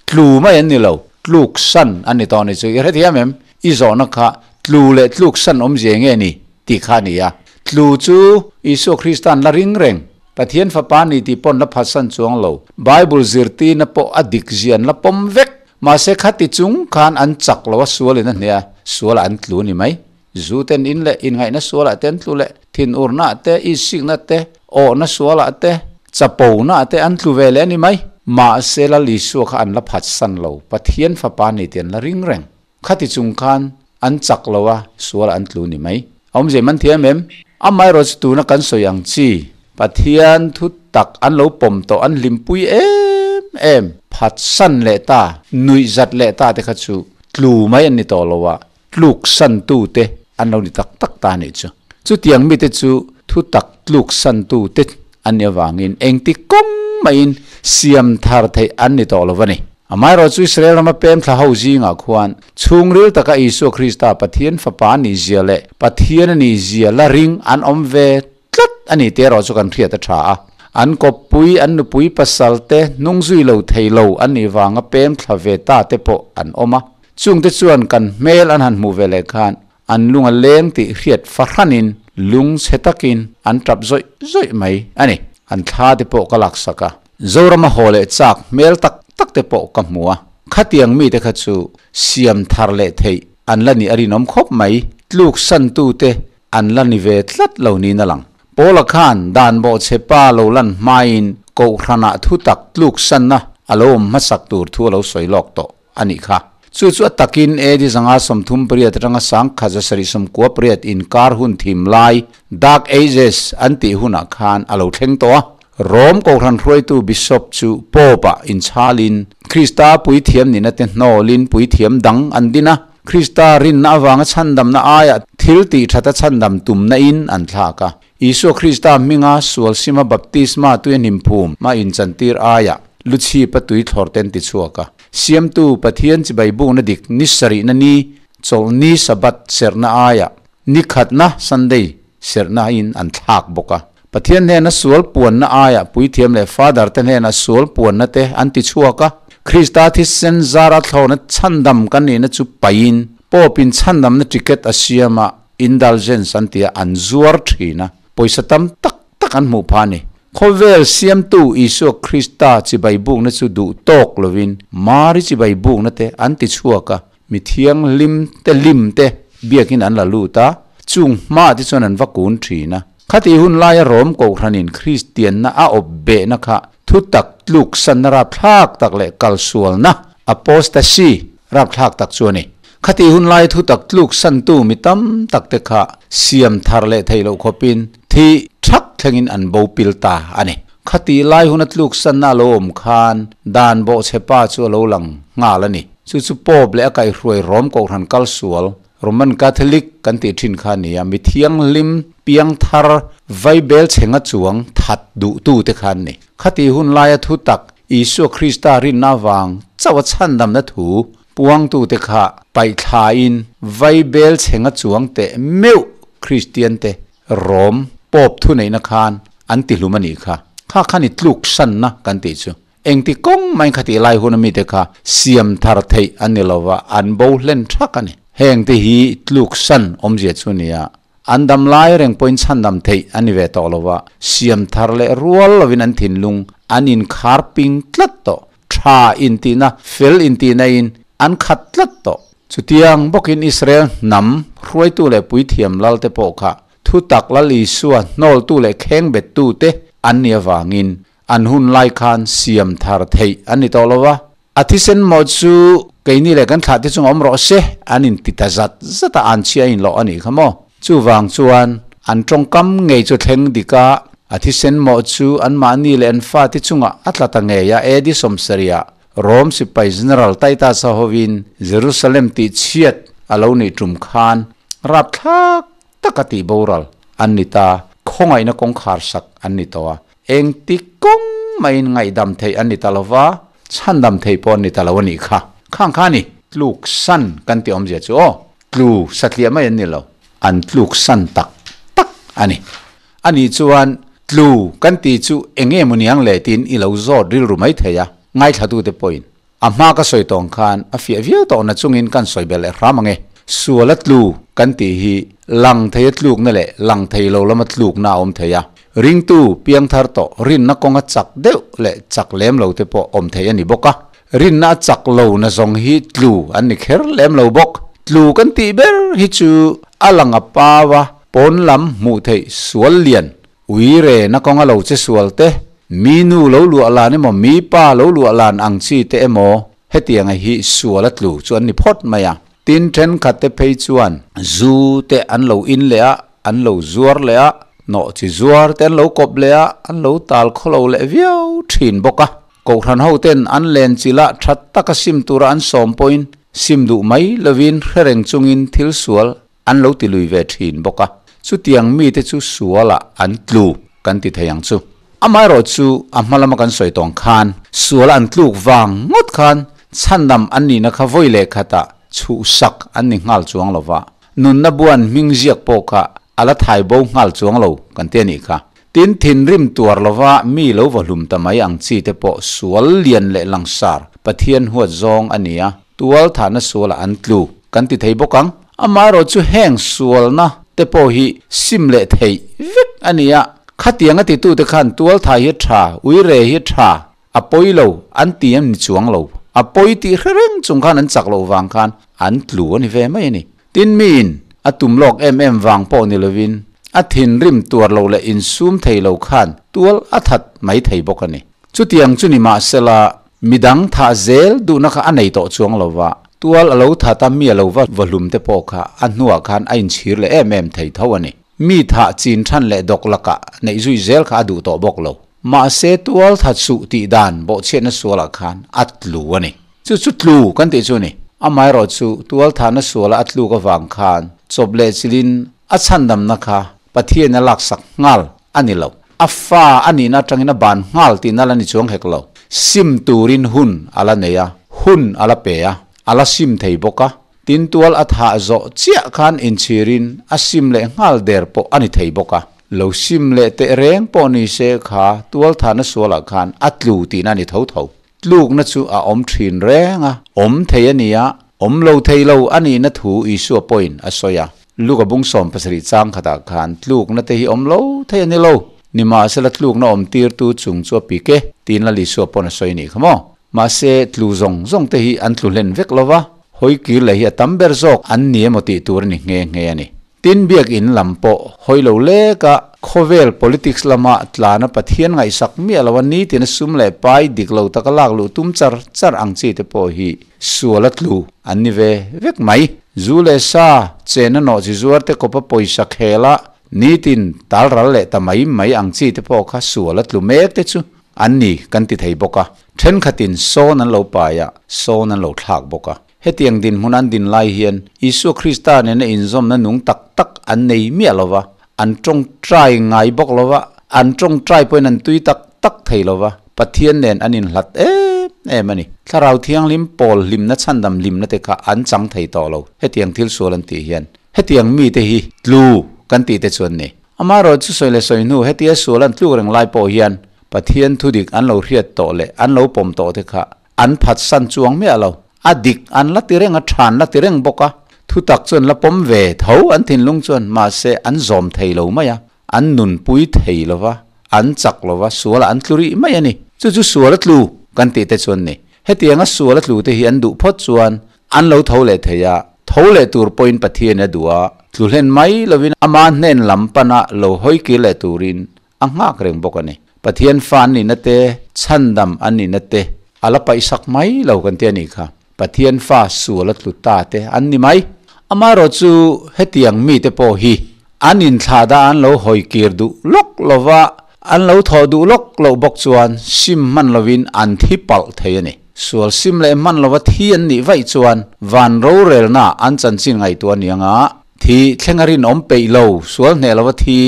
tlu mai an ni lo, tluk san an ni tawh a nih chu. I hrethiam em? I zawhna kha tlu leh tluk san awmzia nge ni? tih kha a ni a. Tlu chu Isua Krista'n la ring reng, Pathian Fapa ni tih paw'n la phatsan chuang lo. Bible zirtirna pawh a dik zia an la pawm vek. Mahse khati chung khan an chak lo a, sualin a hneh a, sualah an tlu a ni mai. Zu ten in leh inngaihna sualah te an tlu leh, thinurnaah te, isikna te, awhna sualah te, chaponaah te an tlu ve leh a ni mai. Mahse Lal Isua kha an la phatsan lo, Pathian Fapa ni tih an la ring reng. Khati chung khan an chak lo a, sual an tlu ni mai. A awmzia man thiam em? Amaherawh chu tuna kan sawi ang chi, Pathian thu tak an lo pawm tawh an hlimpui em em, phatsan leh ta, nuih zat leh ta te kha chu tlu mai an ni tawh lo a, tluk san tu te an lo ni tak tak ta a nih chu. Chutiang mite chu thu tak tluk san tu te an nih avangin engti kawng maiin siam thar theih an ni tawh lo a ni. Amaherawh chu Israel rama pem thla ho zingah khuan chhungril taka Isua Krista Pathian Fapa a nih zia leh Pathian a nih zia la ring an awm ve tlat a ni tih erawh chu kan hriat a tha a. An kawppui, an nupui pasal te hnung zui lo thei lo an nih vanga pem thla ve ta te pawh an awm a. Chungte chuan kan hmel an han hmuh ve leh khan an lung a leng tih hriat fahranin lung chhe takin an tap zawih zawih mai a ni. An thla te pawh ka laksak a. Zorama haw leh chak hmel tak tak te pawh ka hmu a, khatiang mite kha chu siam thar leh theih an la nih a rinawm khawp mai, tluk santute an la ni ve tlat lo niin a lang. Paula khan dan bawhchhe pa lo lan hmain Kohhranah thutak tluk sanna a lo awm hmasak tur thu a lo sawi lawk tawh a nih kha. Chu chu a takin AD 538 atanga 1798 inkar hun thim lai, Dark Ages, an tih hunah khan a lo thleng tawh a. Rom Kohhran hruaitu Bishop chu Pope-ah inchhalin Krista puithiam nihna te hnawlin puithiam dang an din a. Krista rinna avanga chhandamna aiah thil tih thata chhandam tumna in an thlak a. Isua Krista hminga sual sima baptisma tui a hnim phum a inchantir aiah luchhip a tui thlawr ten ti chhuak a. Siamtu Pathian chibai bukna dik ni sarihna ni chawlhni Sabbath serhna aiah ni khatna Sunday serhna in an thlak bawk a. Pathian hnena sual puanna aiah puithiam leh Father te hnena sual puanna te an ti chhuak a. Krista thisen zara thlawhna chhandam kan nihna chu paihin Pope in chhandamna ticket a siam a, indulgence an ti a, an zuar thin a, pawisa tam tak tak an hmuh phah a ni. Khawvel siamtu Isua Krista chibai bukna chu duh tawk lovin Mari chibai bukna te an ti chhuak a, Mi thianghlim te lim te biakin an la lut a, chung hma te chuan an va kun thin a. Khatih hun laia Rom Kohhranin Kristianna a awp behna kha thutak tluksanna rapthlak tak leh kalsualna, apostasy, rapthlak tak chu a ni. Khatih hun laia thutak tluksantu mi tam tak te kha siam thar leh theih loh khawpin thi thak thlengin an bo pil ta a ni. Khatih lai huna tluksanna a lo awm khan dan bawhchhe pa chu a lo lang nghal a ni. Chu chu Pope leh a kaihhruai Rom Kohhran kal sual, Roman Catholic, kan tih thin kha a ni a, mi thianghlim, piangthar, vaibel chhenga chuang that duhtute kha an ni. Khatih hun laia thu tak, Isua Krista rinna avang chauh a chhandamna thu puangtute kha paihthlain vaibel chhenga chuang teh meuh Kristiante Rom Pope thuneihna khan an tihlum a nih kha. Kha khan i tluksanna kan tih chu. Engti kawng mai khatih lai hun amite kha siam thar theih an ni lova, an bo hlen thak a ni. Hengte hi tluksan awmzia chu nia, an dam lai reng pawhin chhandam theih an ni ve tawh lova, siam thar leh rual lovin an thinlung an inkhar ping tlat tawh, tha intihna, fel intihna in an khat tlat tawh. Chutiang bawkin Israel hnam hruaitu leh puithiam lalte pawh kha thutak Lal Isua hnawltu leh khengbettute an nih avangin An hun lai khan siam thar theih an ni tawh lo va, a thisen maw chu keini leh kan thlah te chunga awm rawh se, an inti ta zat zat a, an chhia inlawh a nih kha maw. Chuvang chuan an tawngkam ngei chu thleng dik a, a thisen maw chu anmahni leh an fate chungah a tla ta ngei a, AD sawmsarihah Rom sipai General Titus-a hovin Jerusalem tihchhiat a lo nih tum khan rapthlak taka tih boral an ni ta, khawngaihna kawngkhar sak an ni tawh a, engti kawng maiin ngaihdam theih an ni ta lo va, chhandam theih pawh an ni ta lo a nih kha. Khang kha a ni. Tluk san kan tih awmzia chu aw, tlu satliah mai an ni lo, an tluk san tak tak a ni. A nih chuan tlu kan tih chu eng nge maw niang le tiin i lo zawt rilru mai thei a, ngaithlatute pawhin A hma ka sawi tawng khan a fiah viau tawh na chungin kan sawi belh leh hram ang e. Sual a tlu kan tih hi lang thei a tlukna leh lang thei lo lama tlukna a awm thei a. Ringtu piangthar tawh rinna kawnga chak deuh leh chak lem lo te pawh awm thei a ni bawk a. Rinna a chak lo na zawng hi tlu an ni kher lem lo bawk. Tlu kan tih ber hi chu a lang a pau a, pawn lam hmuh theih sual lian Uire na kawnga lo che sual te, mi nu lo luah lan emaw mi pa lo luah lan ang chi te emaw hetianga hi sual a tlu chu an ni phawt mai a. Tin thenkhat te phei chuan zu te an lo in leh a, an lo zuar leh a, nawh chi zuar te an lo kawp leh a, an lo tal khawlo leh viau thin bawk a. Kohhran ho ten an len chila tha taka sim tura an sawm pawhin sim duh mai lovin hrereng chungin thil sual An lo ti lui ve thin bawk a, chutiang mite chu sualah an tlu kan ti thei ang chu. Amaherawh chu a hma lama kan sawi tawng khan suala an tluk vang ngawt khan chhandam an nihna kha vawi leh khatah chhuhsak an ni nghal chuang lo va, nunna buan hming ziak pawh kha a la thai bo nghal chuang lo kan ti a nih kha. Tin, thinrim tuar lova mi lo va hlum ta mai ang chi te pawh sual lian leh langsar Pathian huat zawng a ni a, tual thahna sualah an tlu kan ti thei bawk ang. Amaherawh chu heng sualna te pawh hi sim leh theih vek a ni a, khatiang a titute khan tualthai hi tha, uire hi tha A pawi lo an ti em ni chuang lo. A pawi tih hre reng chung khan an chak loh vang khan an tlu a ni ve mai a ni. Tin miin a tum lawk em em vang pawh ni lovin a thinrim tuar lo leh insum thei lo khan tual a that mai thei bawk a ni. Chutiang chu ni mahsela midang thah zel duhna kha a nei tawh chuang lo va, tual a lo that a mi a lo va vawhlum te pawh kha a hnuah khan a inchhir leh em em thei tho a ni. Mi thah chin than leh dawk lakah neih zui zel kha a duh tawh bawk lo. Mahse tual that suh tih dan bawhchhiatna sualah khan a tlu a ni. Chu chu tlu kan tih chu a ni. Amaherawh chu tual thahna suala a tluk avang khan chawp leh chilin a chhandamna kha Pathian a laksak nghal a ni lo. A fa a nihna atangin a ban nghal tihna la ni chuang hek lo. Sim turin hun a la nei a, hun a la pe a, a la sim thei bawk a. Tin tual a thah zawh chiah khan inchhirin a sim leh nghal der pawh a ni thei bawk a. Lo sim leh teh reng pawh ni se kha tual thahna sualah khan a tlu tihna a ni tho tho. Tlukna chu a awm thin reng a, awm thei a ni a, awm lo thei lo a nihna thu Isua pawhin a sawi a. Luka bung 70 chang khatah khan tlukna te hi awm lo thei a ni lo, nimahsela tlukna awm tirtu chung chu a pik e, tiin Lal Isua pawn a sawi a nih kha maw? Mahse, tlu zawng zawng te hi an tlu hlen vek lo va, hawi kir leh hi a tam ber zawk an ni emaw tih tur a ni nghe nghe a ni. Tin biakinn lam pawh hawi lo lek a, khawvel politics lama tlana Pathian ngaihsak miah lo a nitin a sum leh pai dik lo taka lak luh tum char char ang chi te pawh hi sual a tlu an ni ve vek mai. Zu leh sa chen a nawh chi zuar te kawpa pawisa khel a nitin tal ral leh ta mai mai ang chi te pawh kha sual a tlu mek te chu an ni kan ti thei bawk a. Thenkhatin sawn an lo pai a, sawn an lo thlak bawk a. Hetiang dinhmun an din lai hian Isua Krista nena inzawmna nung tak tak an nei miah lo va, an tawngtai ngai bawk lo va, an tawngtai pawhin an tui tak tak thei lo va, Pathian nen an inhlat em em a ni. Thlarau Thianghlim pawl hlimna chhandam hlimna te kha an chang thei tawh lo, hetiang thil sual an tih hian. Hetiang mite hi tlu kan tih te chu an ni. Amaherawh chu sawi leh sawi hnu hetia sual an tluk reng lai pawh hian Pathian thudik an lo hriat tawh leh an lo pawm tawh te kha An phatsan chuang miah lo. A dik an la ti reng a, than la ti reng bawk a. Thutak chuan la pawm ve tho an thinlung chuan, mahse an zawm thei lo mai a, an nunpui thei lo va, an chak lo va, sualah an tlu rih mai a ni. Chu chu sual a tlu kan tih te chuan ni. Hetianga sual a tlu te hi an duh phawt chuan an lo tho leh thei a, tho leh tur pawhin Pathian a duh a, tlu hlen mai lovin ama hnen lam pana lo hawi kir leh turin a nghak reng bawk a ni. Pathian fa an nihna te, chhandam an nihna te a la paihsak mai lo kan ti a nih kha. Pathian fa sual a tlu ta te an ni mai. Amaherawh chu hetiang mite pawh hi an inthlah dah an lo hawi kir duh lawk lo va, an lo thawh duh lawk loh bawk chuan sim hman lovin an thi palh thei a ni. Sual sim leh hman lova thi an nih vaih chuan van rorelna an chanchin ngaihtuah a ni anga, thi thlenga rinawm peih lo, sual hneh lova thi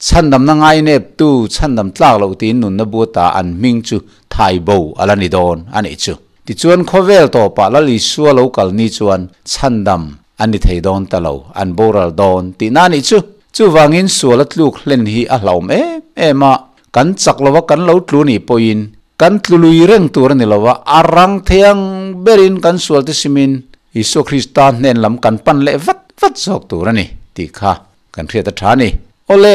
Chhandamna ngaineptu chhandam tlak loh tiin nunna buata an hming chu thai bo a la ni dawn a nih chu. Tichuan khawvel tawpah Lal Isua lo kal ni chuan chhandam an ni thei dawn ta lo, an boral dawn tihna a nih chu. Chuvangin sual a tluk hlen hi a hlauhawm em em a, kan chak lova kan lo tlu nih pawhin kan tlu lui reng tur a ni lo a, a rang thei ang berin kan sualte simin Isua Krista hnen lam kan pan leh vat vat zawk tur a ni tih kha Kan hriat a tha a ni. Awle,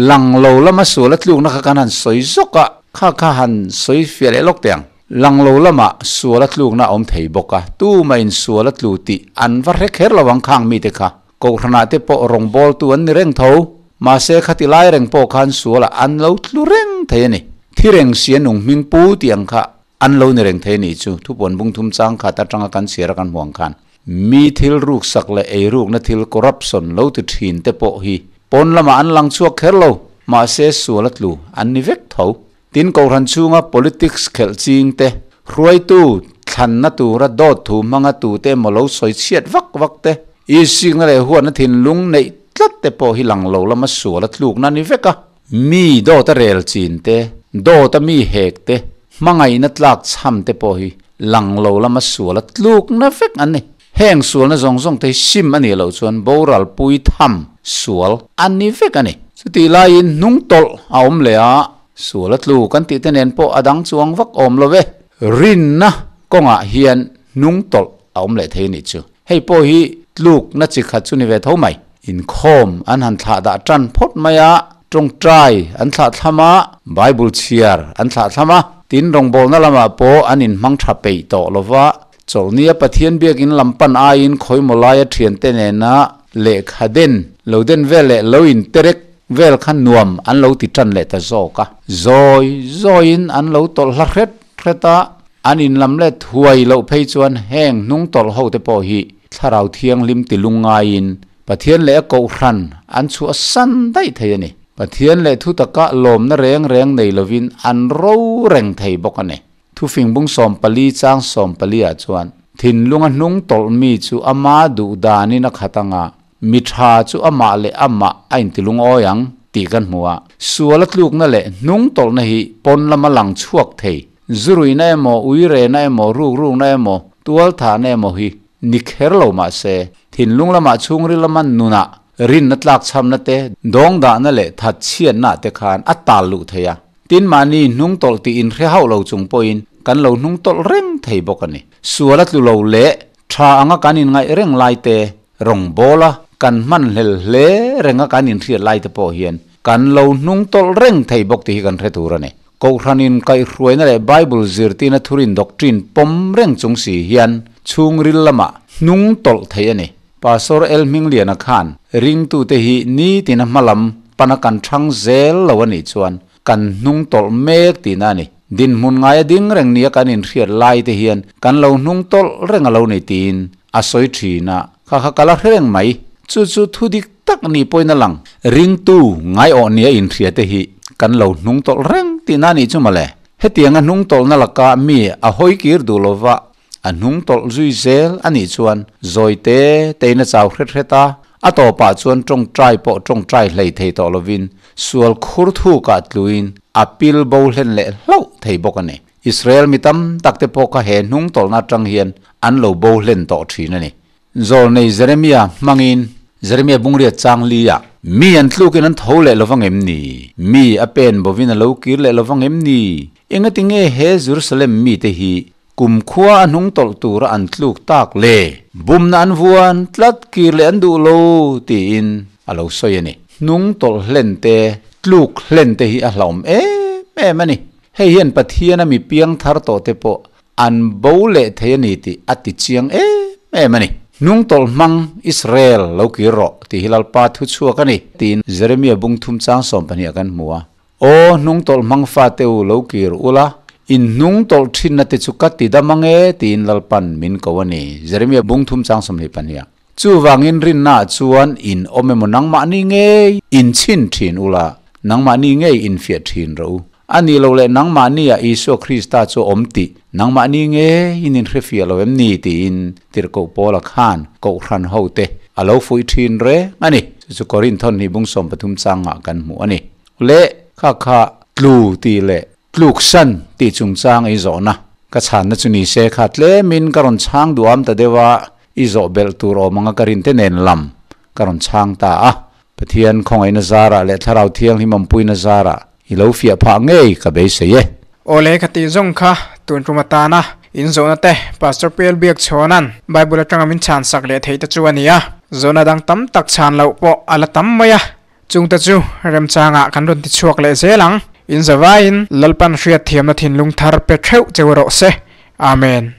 lang lo lama sual a tlukna kha kan han sawi zawk a, kha kha han sawi fiah leh lawk teh ang. Lang lo lama sual a tlukna a awm thei bawk a, tumah in sual a tlu tih an va hre kher lo ang khang mite kha. Kohhranah te pawh rawngbawltu an ni reng tho. Mahse khati lai reng pawh khan sualah an lo tlu reng thei a ni. Thi reng si a nung hming pu tih ang kha an lo ni reng thei a nih chu, thupuan bung thum chang khat atanga kan chhiar a kan hmuh ang khan. Mi thil ruksak leh eirukna thil corruption lo ti thin te pawh hi pawn lamah an lang chhuak kher lo, mahse sual a tlu an ni vek tho. Tin Kohhran chhunga politics khelh ching te, hruaitu thlanna tura dawt thu hmanga tute emaw lo sawi chhiat vak vak te, isikna leh huatna thinlung neih tlat te pawh hi lang lo lama sual a tlukna a ni vek a. Mi dawta rel chin te, dawta mi hek te, hmangaihna tlak chham te pawh hi lang lo lama sual a tlukna vek an ni. Heng sualna zawng zawng te hi sim a nih loh chuan boral pui tham sual a ni vek a ni. Chutih laiin hnung tawlh a awm leh a, sual a tlu kan tih te nen pawh a dang chuang vak awm lo ve. Rinna kawngah hian hnung tawlh a awm leh thei a nih chu. Hei pawh hi tlukna chi khat chu ni ve tho mai. Inkhawm an han thlah dah tan phawt mai a, tawngtai an thlah thlam a, Bible chhiar an thlah thlam a. Tin, rawngbawlna lamah pawh an inhmang tha peih tawh lo va, chawlhnia Pathian biakin lam pan aiin khawimaw laia thiante nena lehkha den lo den vel leh lo interek vel kha nuam an lo ti tan leh ta zawk a. Zawi zawiin an lo tawlh hla hret hret a, an inlam let huai loh phei chuan heng hnung tawlh hote pawh hi Thlarau Thianghlim ti lungngaiin Pathian leh a Kohhran an chhuah san daih thei a ni. Pathian leh thutaka lawmna reng reng nei lovin an ro reng thei bawk a ni. Thufing bung 14 chang 14 ah chuan, Thinlunga hnung tawlh mi chu ama duh danin a khat anga, mi tha chu amah leh amah a intilungawi ang, tih kan hmu a. Suala tlukna leh hnung tawlhna hi pawn lama lang chhuak thei. Zuruihna emaw, uirehna emaw, rukrukna emaw, tualthahna emaw hi ni kher lo mah se, thinlung lamah chhungril lama nunah rinna tlakchhamna te, dawngdahna leh thatchhiatna te khan a tal luh thei a. Tin, mahni hnung tawlh tih inhre hauh lo chung pawhin kan lo hnung tawlh reng thei bawk a ni. Sual a tlu lo leh tha anga kan inngaih reng lai te, rawngbawla kan hmanhlel hle renga kan inhriat lai te pawh hian kan lo hnung tawlh reng thei bawk tih hi kan hre tur a ni. Kohhranin kaihhruaina leh Bible zirtirna thurin doctrine pawm reng chung si hian chhungril lamah hnung tawlh theih a ni. Pastor El Hmingliana khan ringtute hi nitin a hmalam pana kan thang zel lo a nih chuan kan hnung tawlh mek tihna a ni. Dinhmun ngaia ding reng nia kan inhriat lai te hian kan lo hnung tawlh reng a lo ni tiin a sawi thin a, kha kha ka la hre reng mai. Chu chu thu dik tak ni pawhin a lang. Ringtu ngaiawh nia inhria te hi kan lo hnung tawlh reng tihna a nih chu mawle. Hetianga hnung tawlhna laka mi a hawi kir duh lova a hnung tawlh zui zel a nih chuan zawi te tein a chau hret hret a, a tawpah chuan tawngtai pawh tawngtai hlei thei tawh lovin sual khur thukah tluin a pil bo hlen leh hlauh thei bawk a ni. Israel mi tam tak te pawh kha he hnung tawlhna atang hian an lo bo hlen tawh thin a ni. Zawlnei Jeremia hmangin Jeremia bungriat chang li ah, Mi an tlukin an tho leh lovang em ni? Mi a pen bovin a lo kir leh lovang em ni? Engati nge he Jerusalem mite hi kumkhua a hnung tawlh tura an tluk tak le? Bumna an vuan tlat kir leh an duh lo, tiin a lo sawi a ni. Hnung tawlh hlen te, tluk hlen te hi a hlauhawm em em a ni. Hei hian Pathiana mi piang thar tawh te pawh an bo leh thei a ni tih a ti chiang em em a ni. Hnungtawlh hmang Israel lo kir rawh tih hi Lalpa thu chhuak a ni tiin Jeremia bung thum chang 12 ah kan hmu a. Aw hnungtawlh hmang fate u lo kir ula, in hnungtawlh thinna te chu ka ti dam ang e tiin Lalpan min ko a ni, Jeremia bung thum chang 22 ah. Chuvangin rinnaah chuan in awm emaw nangmahni ngei in chhin thin ula, nangmahni ngei in fiah thin rawh u. A nih loh leh nangmahniah Isua Krista chu a awm tih nangmahni ngeiin in hrefiah lo em ni tiin Tirhkoh Paula khan Kohhran hote a lo fuih thin reng a ni. Chu chu Korinth thawhnih bung 13 changah kan hmuh a ni. Leh kha kha tlu tih leh tluksan tih chungchang ei zawhna ka chhanna chu ni se kha tlemin ka rawn chhang duham ta deuh a, i zawh belh tur awm anga ka rinte nen lam ka rawn chhang ta a. Pathian khawngaihna zarah leh Thlarau Thianghlim awmpuina zarah i lo fiah phah ngei ka beisei e. Awle ka tih zawng kha tun tum atana in zawhna te Pastor PL Biakchhawna'n Bible atanga min chhan sak leh theih te chu a ni a. Zawhna dang tam tak chhan loh pawh a la tam mai a, chungte chu remchangah kan rawn ti chhuak leh zel ang. In zavaiin Lalpan hriatthiamna thinlung thar pe theuh cheu rawh se. Amen.